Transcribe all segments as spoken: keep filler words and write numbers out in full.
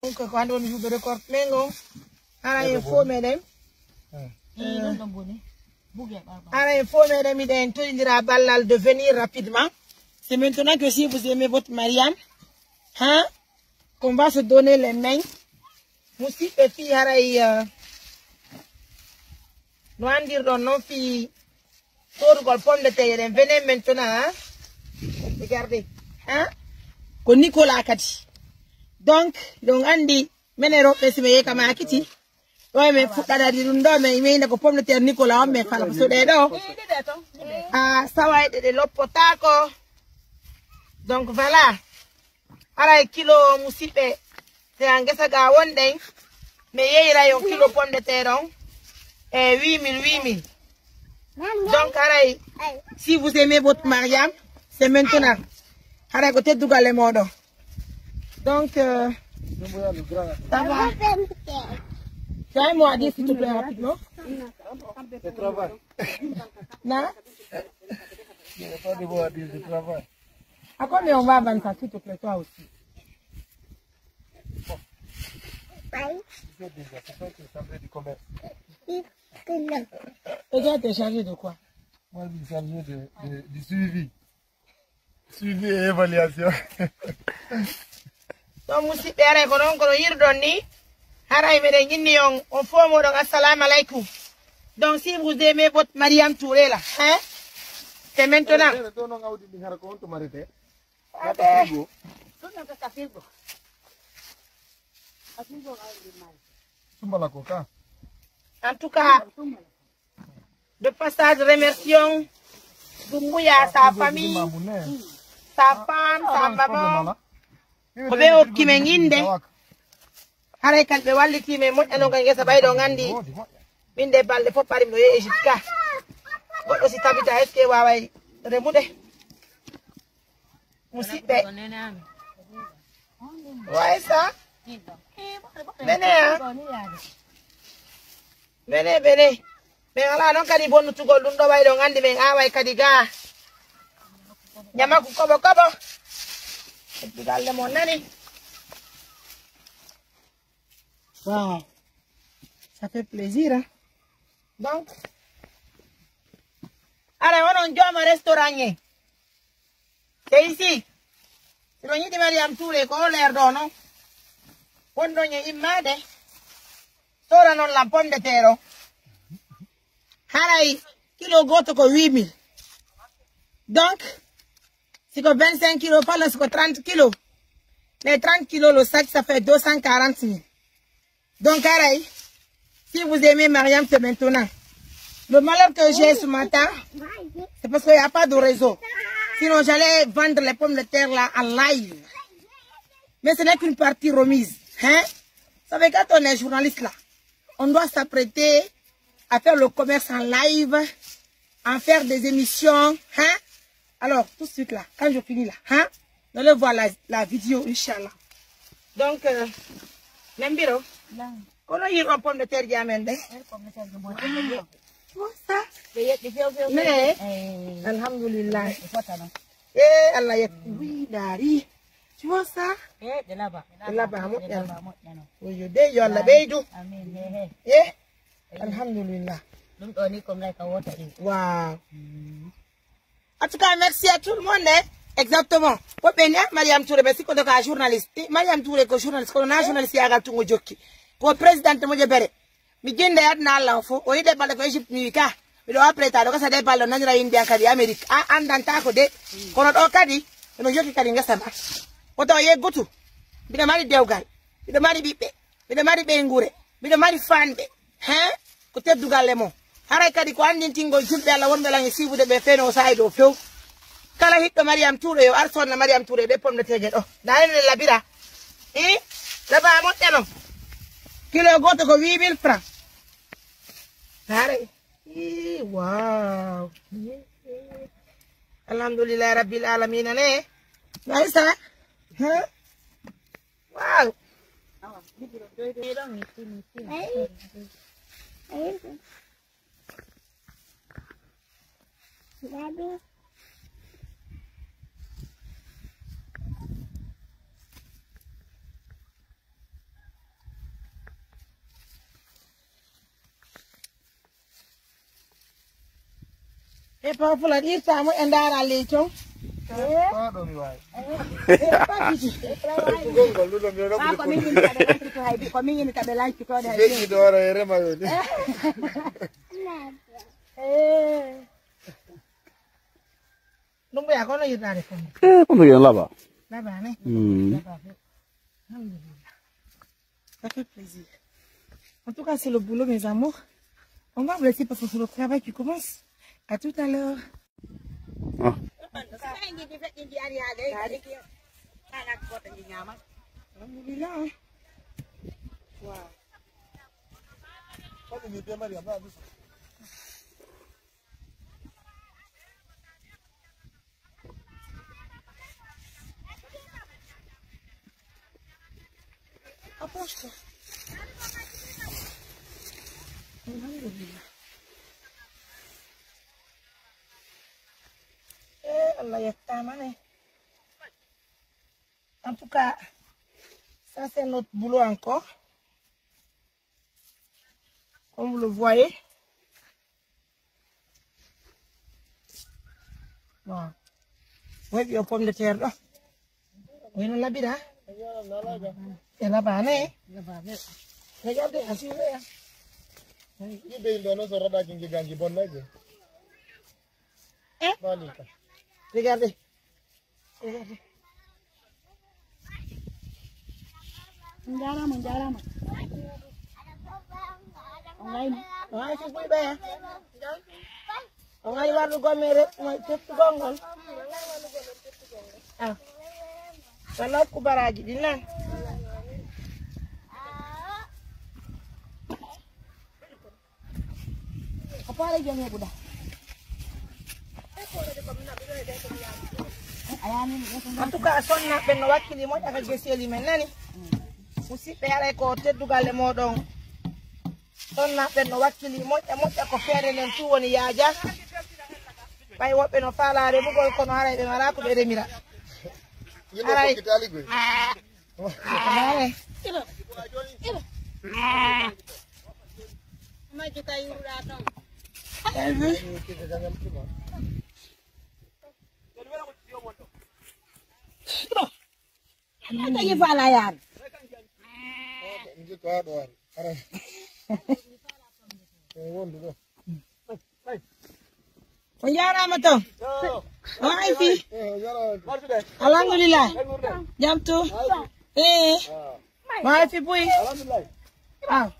Donc, ko hannde woni jour de récolte men on. Hara en fof meɗen. Hara en fof meɗen, miɗen toɗindira ballal de venir rapidement. C'est maintenant que si vous aimez votre Mariam, hein, qu'on va se donner les mains. Musidɓe fii haray, euh, no anndirɗon non fii soodugol pomme de terre, eɗen venez maintenant, hein? Regardez, hein? Ko Nicolas kadi. Donc, ɗon anndi, menen rewɓe si mi yehi ka maakiti, ɗo e men fuɗɗanadi ɗum ɗo, men, men ina ko pomme de terre Nicolas on men fala, parce que ɗee ɗo, a sawayɗe ɗe loppotaako. Donc, voilà. Haray kilo musidɓe, si a ngesa ga wonɗen, mi yeeyira yon kilo pomme de terre on, e huit mille, huit mille. Donc, haray, si vous aimez votre Mariam, c'est maintenant. Haray ko teddugal e mooɗon. Donc, euh, ça va. Tu as un mot à dire, s'il te plaît, rapidement? Non? À combien on va vendre ça, s'il te plaît, toi aussi? Bon. Tu sais déjà, c'est toi qui es chargé du commerce. Et toi, t'es chargé de quoi? Moi, je suis chargé de, de, du suivi. Suivi et évaluation. Donc, musidɓe, haray ko non kono yiruɗon ni. Haray meɗen inni on, on fof moɗon, assalamu alaikum. Donc, si vous aimez votre Mariam Touré là, hein? C'est maintenant. Ɗo non awdi ndi hara ko on to marete. Abe. Sumbala ko ka. En tout cas, de passage, remercions Doumbouya, sa famille, sa femme, sa maman. Ko ɓe hokki men innde. Haray kadi ɓe wallitii men moƴƴano ka ngesa ɓay ɗo nganndi. Min de balɗe fof ɓari miɗo yehi Égypte ka. Goɗɗo si tabita, est-ce que waaway remude? Musidɓe. Way sa. Bene, ah. Bene, bene. Men alaa non kadi bonnutugol ɗum ɗo way ɗon, anndi men aaway kadi gaa. Ñamaku koɓo koɓo. Galle mon nani. Wow. Ça fait plaisir, hein? Donc, ara onon jooma restaurant en. Te ici, si ɗon yiɗi Mariam Touré ko o leer ɗo non. Wonɗon e immaade, sora non lan pomme de terre o. Haray kilo gooto ko huit mille. Donc, si ko vingt-cinq kilos, falo si ko trente kilos. Les trente kilos, le sac, ça fait deux cent quarante mille. Donc, haray, si vous aimez Mariam, c'est maintenant. Le malheur que j'ai ce matin, c'est parce qu'il n'y a pas de réseau. Sinon, j'allais vendre les pommes de terre là en live. Mais ce n'est qu'une partie remise. Hein? Vous savez, quand on est journaliste là, on doit s'apprêter à faire le commerce en live, à faire des émissions. Hein? Alors, tout de suite là, quand je finis là, hein, on allez voir la, la vidéo, Inch'Allah. Donc, euh, Nambiro, kono yiɗon pomme de terre ji amen ɗen? Pomme de terre ji moƴƴi. Wasa. Ɓe yeɗɗi few few. Ne? Eh. Alhamdulillah. Ɓe fotano. Eh, Allah yetti. Wi ndaari. Tu vois ça? Eh, ɓe laba. Ɓe laba, moƴƴano. Ɓe laba, moƴƴano. Oyo, de, yo Allah ɓeydu. Amin. Eh, eh. Eh, alhamdulillah. Ɗum ɗo ni ko ngay ka wota ɗin. Waaw. Mm. En tout cas, merci à tout le monde, hein. Exactement. Ko ɓe ni, ah, Mariam Touré, mais si ko doka journaliste. Eh, Mariam Touré ko journaliste, kono na journaliste yagal tungo jokki. Ko présidente mo je bere. Mi jinde adna Allah fo. O yide balde ko Egypte mi ka. Mi do après ta do ka sa de balde nanira India kadi Amérique. A andanta ko de. Kono do kadi, no jokki kadi ngasa ba. Ko to yeggutu. Mbiɗo mari dewgal. Mbiɗo mari ɓiɓɓe. Miɗo mari ɓeynguure, miɗo mari fanɓe. Hein? Ko teddugal e mon. Haray kadi ko anndintingol julɓe Allah wonɓe lan e siibude ɓe feno saa'i ɗo few. Kala hiɗɗo Mariam Touré yo ar sonna Mariam Touré ɗe pomme de terre ɗo. Ndaa ene labira. Ih, laba moƴƴa non. Kilo gooto ko huit mille francs. Haray. Ih, waaw. Alhamdulillahi rabbil alamina ne. Naysa. Huh? Wow. E papa Fulan irta mo e ndaara ley ton. Ko ɗo mi waawi. Ko min yini ka ɓe lancito hay, ko min yini ka ɓe lancito de hay. Beƴi ɗo ara e rema yo ni. Eh. Ɗum ɓeya kono yirɗaade fof. Eh, kono yen laɓa. Laɓa ne? Mm. Laɓa fof. Alhamdulillah. Ça fait plaisir. En tout cas, c'est le boulot, mes amours. On va vous laisser parce que c'est le travail qui commence. À tout à l'heure. Ah. Alhamdulillah. Wow. Apposta. Alhamdulillah. Eh, Allah yettaama ne. En tout cas, ça c'est notre boulot encore. Comme vous le voyez. Bon. Wayɓe o pomme de terre ɗo. Wayno labira. E labane. Regardez, assuré. Yimɓe yimɓe noon so raɗaaki ngiganji bonnaji. Eh? Malika. Regardez. On jaaraama, on jaaraama. On ngayni. On hay so ɓuy ɓeya. On ngayni warlugol men re-, mo teftugol ngol. Ah. Ko nokku baraaji ɗin nan. Ko paare jom heɓuɗa. En tout cas, sonnaaɓe no wakkili moƴƴa ka geseli men nani. Musidɓe, haray ko teddugal e mooɗon. Sonnaaɓe no wakkili moƴƴa moƴƴa ko feere nden tun woni yaaja. Ɓay woɓɓe no faalaa remugol kono haray ɓe maraa ko ɓe remira. Haray. Haray. Majju ka yuruɗaa ton. Ata yi fala yaani. On jaaraama ton. On ay fii. Alhamdulillah. Jam tu. Eh. Maa fi buy. Ah.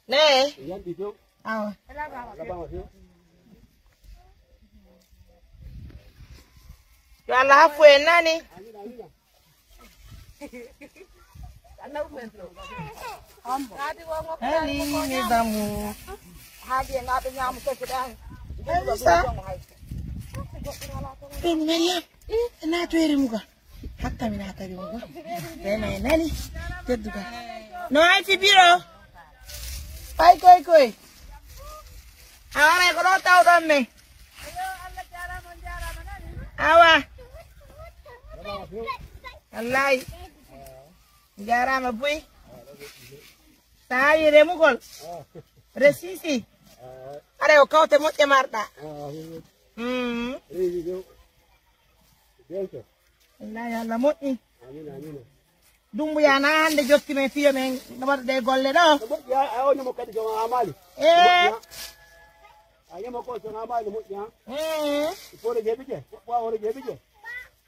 Ne. Awa. Yo Allah hafu en nani. Allez, mes amours. Allez, ça. Ɗum men la. Eh, na to iri muka. Hatta mi naatani mo ko. Rema e nani. Tedduka. No hay fi biro. Fay koy koy. A waray ko ɗo tawɗon men. Awa. Wallahi. Jaaraama buy. Sa hawi remugol. Resisi. Are o kawte moƴƴe marɗa. Mm. Wallahi Allah moƴƴi. Dumbuya na hannde jotti men fiyo men waɗude golle ɗo. Moƴƴa, a woni mo kadi so a maali. Eh. Moƴƴa. A yimo ko so a maali moƴƴa. Eh. Ko woni jeeɓi je? Ko ɓaawo woni jeeɓi je?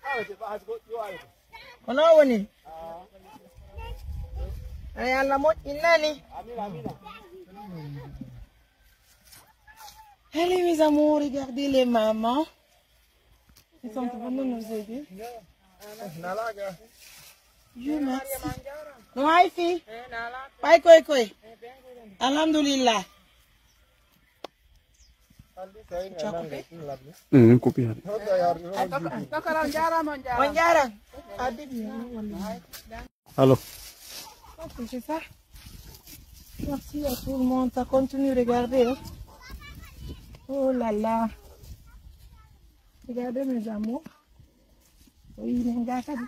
Awa, se ɓaasi ko yo ala ko. Ko non woni. Ah. Ay Allah moƴƴi nani. Amin, amin. Allez, mes amours, regardez les mamans. Ils sont venus nous aider. Dieu merci. No hay fii. Fay koy koy. Alhamdulillah. Mm, coupé. On jaaraama, on jaaraama. On jaaraama. Adibi. Allô. Ok, c'est ça. Merci à tout le monde. Ça continue, regardez, hein. Oh là là. Regardez, mes amours. Oui, les gars, ça dit.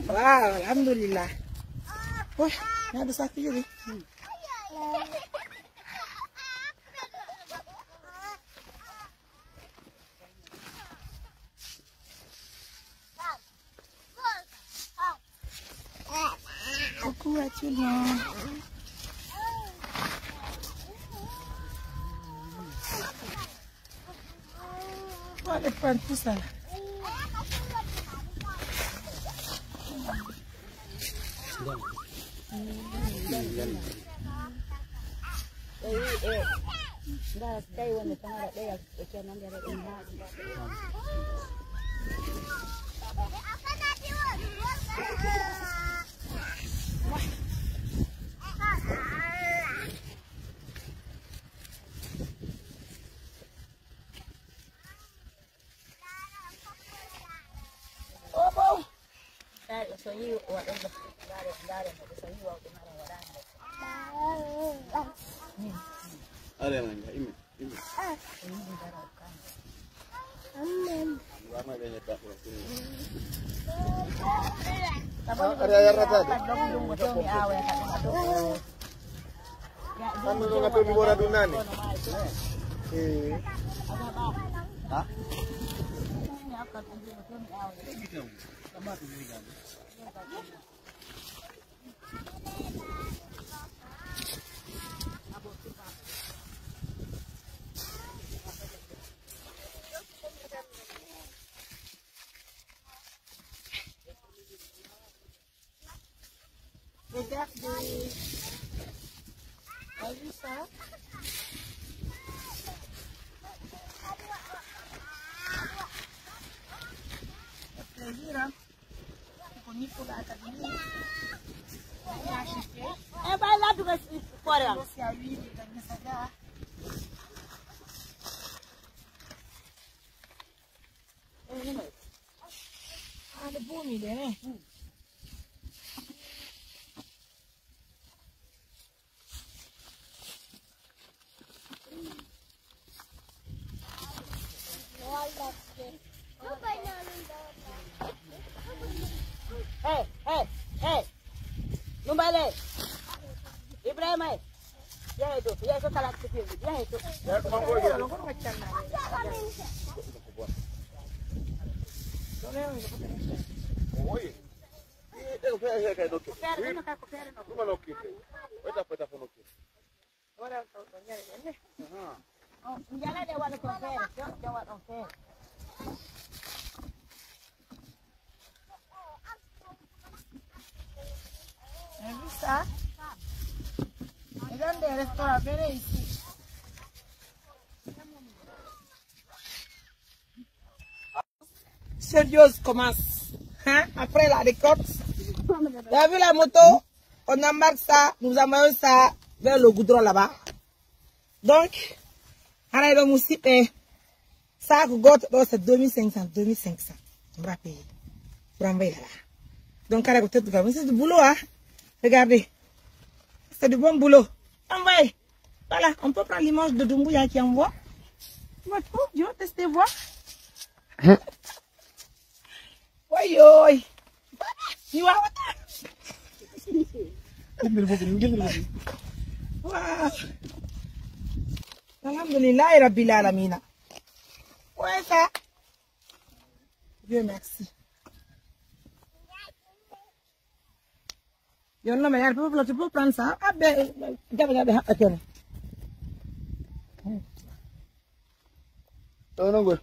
Wow, alhamdulillah. Wah, nada sakit jadi. Coucou à tout le monde. On va aller prendre tout ça là. Are manga, ime, ime. Are a yarrata de. Sammi no nga tobi wora du nani. Eh. Ha? Regardez. T'as vu ça? Ça fait plaisir, hein? Koni ko da ka dini. Ya shi ke. Eh, ba la duka si kore. Ko si a wi da ne sada. Ah, the boom there. Hey, hey, hey. Numbale. Ibrahima. Ya itu, ya itu talak kecil. Ya itu. Oye. Eh, eh, eh, eh, no. Numa no kite. Weta, weta, no kite. Aha. T'as vu ça? Regarde les restaurants, venez ici. Sérieuse commence. Hein? Après la récolte, t'as vu la moto? On embarque ça, nous envoyons ça vers le goudron là-bas. Donc, hara ɗo musiɓɓe, sac goto ɗo, c'est deux mille cinq cents, deux mille cinq cents. On va payer pour envoyer là-bas. Donc, hara ko teddugal, mais c'est du boulot, hein. Regardez. C'est du bon boulot. Envoyez. Voilà, on peut prendre l'image de Doumbouya qui envoie. Votre pauvre Dieu, testez voir. Oi, oi. Ni wawata. Wow. Alhamdulillahi Rabbil Alamina. Ouais, ça. Dieu merci. Yo, non, mais tu peux, tu peux prendre ça. Ah ben, gabe, gabe, ha, ok. Non, non, quoi.